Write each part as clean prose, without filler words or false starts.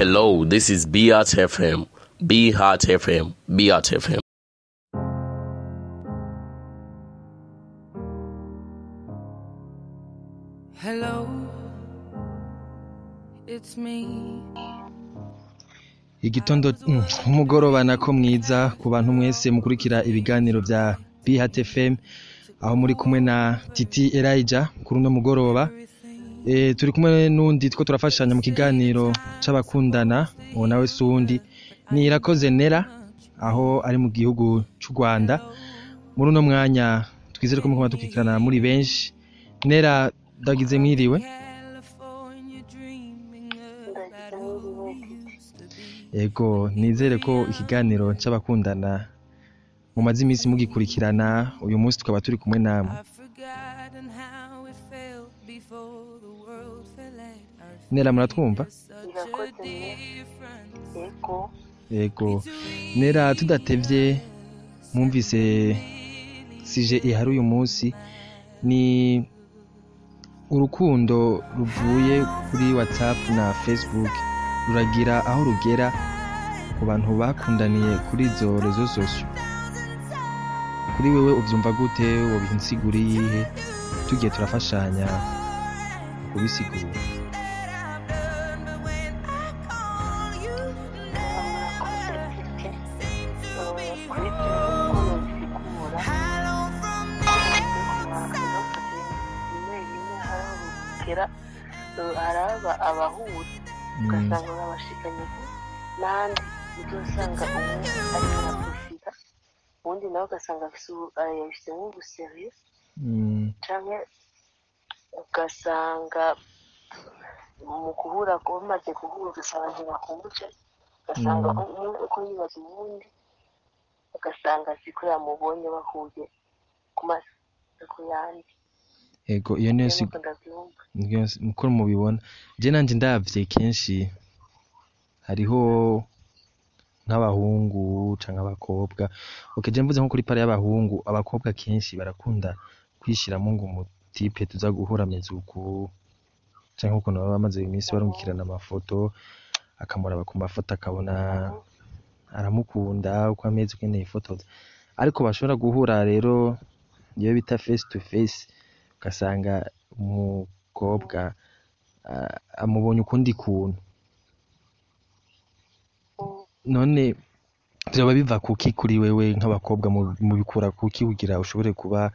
Hello, this is Beat FM. Be Heart FM. Be Heart FM. Hello, it's me. Igitondo umugoroba nako mwiza ku bantu mwese mukurikira ibiganiro bya BHT FM, aho muri kumwe na Titi Elijah kuri uno mugoroba. Turi kumwe n'undi two turafashanya mu kiganiro c'abakundana, uwo nawe si uwundi ni Irakoze Nera, aho ari mu gihugu c'u Rwanda. Muri uno mwanya twizere ko mukoma dukurikirana muri benshi. Nera, ndagize mwiriwe. California dreaming Ndagize about who mwiriwe we Titi. used to be. Ego, nizere ko ikiganiro c'abakundana mumaze iminsi mugikurikirana. Uyu munsi tukaba turi kumwe namwe. I've forgotten how it felt before the world fell at our Nera, feet. muratwumva? There's such a Irakoze Nera. difference Yego. Ego between Nera, tudatevye, us mwumvise and sije ihari uyu munsi ni urukundo ruvuye kuri WhatsApp na Facebook ruragira aho rugera ku bantu bakundaniye kuri izo réseaux sociaux. Kuri wewe uvyumva gute? Wobiha insiguro iyihe? Tugiye turafashanya kubisigura. Murakoze Titi. Kuri jewe uko nobisigura, ku bantu rimwe rimwe hari aho rugera, haraba abahuza ugasanga urabashikanye n'ahandi uzosanga umwe ariko araprofita, uwundi nawe ugasanga afise yabifitemo ubuserieux, canke ugasanga mu guhura, bamaze guhura ugasanga ntibahuje, ugasanga umwe uko yibaza uwundi, ugasanga siko yamubonye bahuye ku maso ku yandi. Ego, iyo niyo Jewe si nuko ndavyumva. Uko mubibona. Je nanje ndavye kenshi hariho nk'abahungu canke abakobwa. Okay, je mvuze nko kuri part y'abahungu, abakobwa kenshi barakunda kwishiramo ngo umutipe tuza guhura ameze uku, canke ukuntu baba bamaze iminsi barungikirana amafoto, akamuraba ku mafoto akabona aramukunda uko ameze uko yifotoza, ariko bashobora guhura rero iyo bita face to face, ugasanga umukobwa amubonye ukundi kuntu. None vyoba biva kuki kuri wewe? Nk'abakobwa mubikura kuki kugira ushobore kuba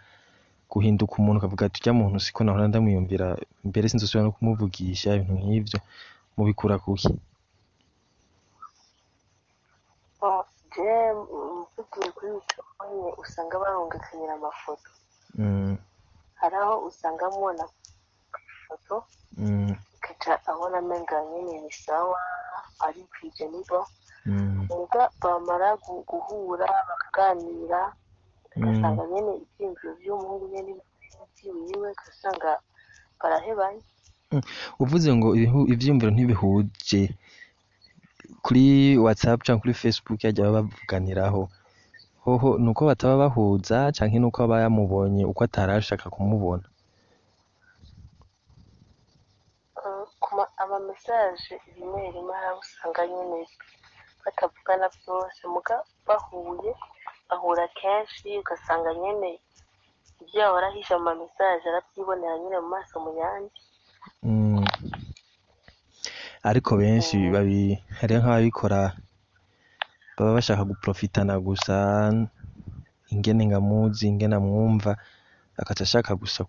guhinduka umuntu ukavuga ati urya muntu siko nahora ndamwiyumvira mbere, sinzosubira no kumuvugisha, ibintu nk'ivyo mubikura kuki? Bon, je mvugiye kuri ico nyene, usanga barungikanyira amafoto. Hari aho usanga amubona ifoto, akaca abona amenga nyene ni sawa, arikwije, nibo muga bamara guhura bakaganira, ugasanga nyene ivyiyumviro vy'umuhungu nyene vyiwiwe, ugasanga barahebanye. Uvuze ngo ivyiyumviro ntibihuje kuri WhatsApp canke kuri Facebook harya baba bavuganiraho, hoho nuko bataba bahuza canke nuko aba yamubonye uko atarashaka kumubona? Ama message rimwe rimwe hari aho usanga nyene batavugana vyose, muga bahuye bahura kenshi, ugasanga nyene ivyo yahora ahisha mu ma message aravyibonera nyene mu maso mu yandi. Ariko benshi hariho nk'ababikora baba bashaka guprofitana gusa, ingene ngamuzi, ingene amwumva, agaca ashaka gusa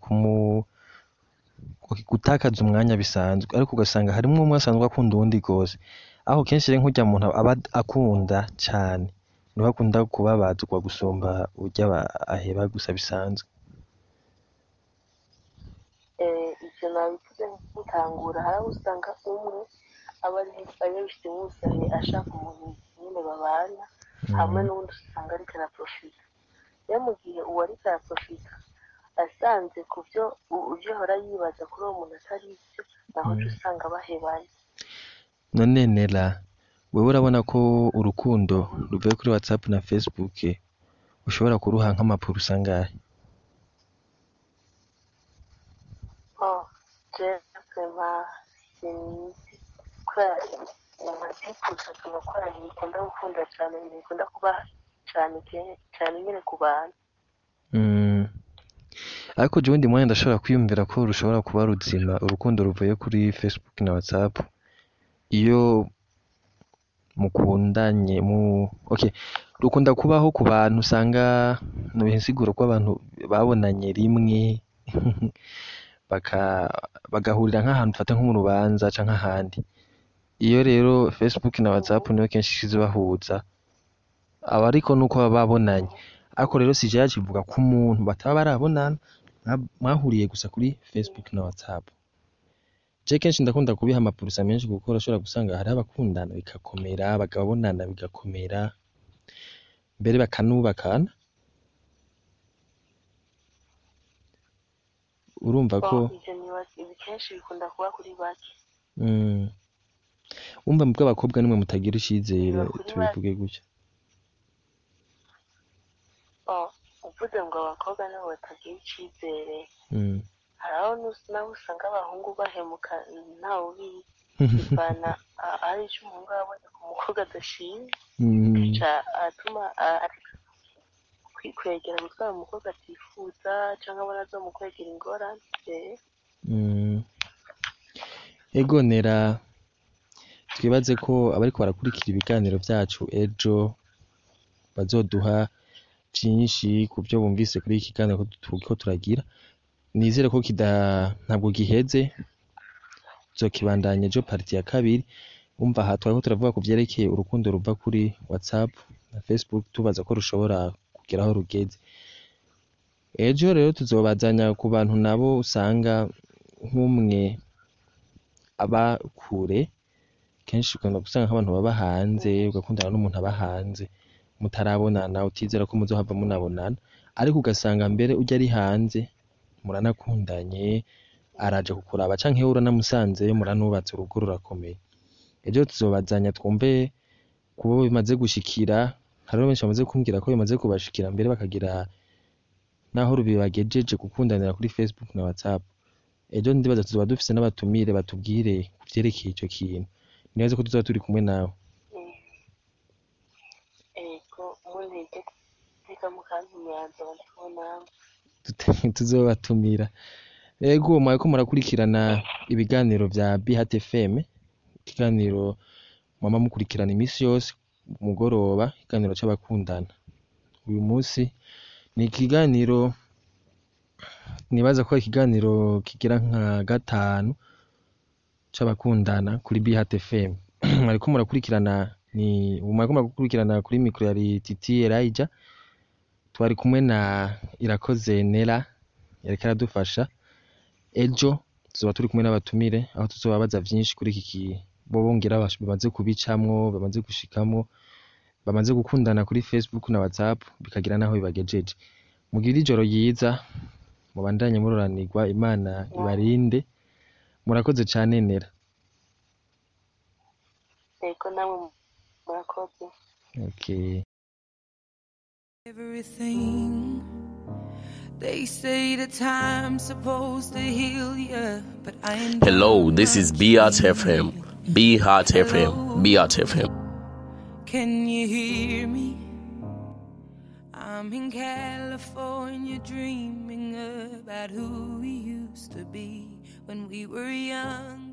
gutakaza umwanya bisanzwe, ariko ugasanga harimwo umwe asanzwe akunda uwundi gose. Aho kenshi rero nk'urya muntu aba akunda cane niwe akunda kubabazwa gusumba urya aheba gusa bisanzwe. Ivyo nabivuze nkitangura, hari aho usanga umwe aba yabifitemo ubuserieux ashaka umuntu nyene babana, hamwe n'uwundi usanga ariko araprofita. Rero mu gihe uwo ariko araprofita asanze ku vyo ivyo ahora yibaza kuri uwo muntu atari ivyo, naho uca usanga bahebanye. None Nera, wewe urabona ko urukundo ruvuye kuri WhatsApp na Facebook ushobora kuruha nk'amapuro angahe? Oh, je vraiment sinzi, kubera Nka 10% turakora, ntibikunda gukunda cyane, ntibikunda kuba cyane cyane nyine ku bantu. Ariko jewe uwundi mwanya ndashobora kwiyumvira ko rushobora kuba ruzima, urukundo ruvuye kuri Facebook na WhatsApp, iyo mukundanye mu, okay, rukunda kubaho ku bantu usanga nobiha insiguro ko abantu babonanye rimwe bagahurira nk'ahantu, ufate nko mu rubanza canke ahandi. Iyo rero Facebook na WhatsApp niyo kenshi ikizibahuza, aba ariko nuko baba babonanye. Ariko rero sije yacivuga ku muntu bataba barabonana, mwahuriye gusa kuri Facebook na WhatsApp. Je kenshi ndakunda kubiha amapurusa menshi, kuko urashobora gusanga hariho abakundana bikakomera, bakabonana bigakomera, mbere bakanubakana. Urumva ko Bon, ivyo nibaza ibi kenshi bikunda kuba kuri bake. Umva, mubwo abakobwa nimwe mutagira icizere, Biba kuri bake. tubivuge gutyo. Bon, uvuze ngo abakobwa nabo batagira icizere, hari aho naho usanga abahungu bahemuka ntawe ubizi, bivana ari ico umuhungu aba abonye ku mukobwa adashimye, ca atuma areka kwikwegera gutwara umukobwa atifuza canke abona azomukwegera ingorane. Ego Nera, twibaze ko abariko barakurikira ibiganiro vyacu ejo bazoduha vyinshi ku vyo bumvise kuri iki kiganiro ko turiko turagira. Nizere ko ntabwo giheze, tuzokibandanya ejo partie ya kabiri. Umva, aha twariko turavuga ku vyerekeye urukundo ruva kuri WhatsApp na Facebook, tubaza ko rushobora kugera aho rugeze. Ejo rero tuzobazanya ku bantu nabo usanga nk'umwe aba kure, kenshi ukunda gusanga nk'abantu baba hanze, ugakundana n'umuntu aba hanze mutarabonana, utizera ko muzohava munabonana, ariko ugasanga mbere urya ari hanze muranakundanye, araje kukuraba canke wowe uranamusanzeyo, muranubatse urugo rurakomeye. Ejo tuzobazanya twumve kubo bimaze gushikira. Hariho benshi bamaze kumbwira ko bimaze kubashikira, mbere bakagira naho rubibagejeje gukundanira kuri Facebook na WhatsApp. Ejo ndibaza tuzoba dufise n'abatumire batubwire ku vyerekeye ico kintu. Nibaze ko tuzoba turi kumwe nawe. Ego, muntege teka mukantumira nzoba ndi kumwe namwe. Tuzobatumira. Ego, mwariko murakurikirana ibiganiro vya BHT FM, ikiganiro mwama mukurikirana imisi yose ku mugoroba, ikiganiro c'abakundana. Uyu munsi ni ikiganiro nibaza ko ikiganiro kigira nka gatanu c'abakundana kuri BHT FM. Mwariko murakurikirana, ni mwariko murakurikirana kuri micro yari Titi Elijah, twari kumwe na Irakoze Nera yariko aradufasha. Ejo tuzoba turi kumwe n'abatumire, aho tuzobabaza vyinshi kuri iki bo bongera bamaze kubicamwo, bamaze gushikamwo, bamaze gukundana kuri Facebook na WhatsApp bikagira naho bibagejeje. Mugire ijoro ryiza, mubandanye muroranirwa, Imana ibarinde. Murakoze cane Nera. Ego, namwe murakoze. Okay. Everything they say the time's supposed to heal ya, but I am Hello, this is BRT FM. BHAT FM. BHAT FM. Can you hear me? I'm in California dreaming about who we used to be when we were young.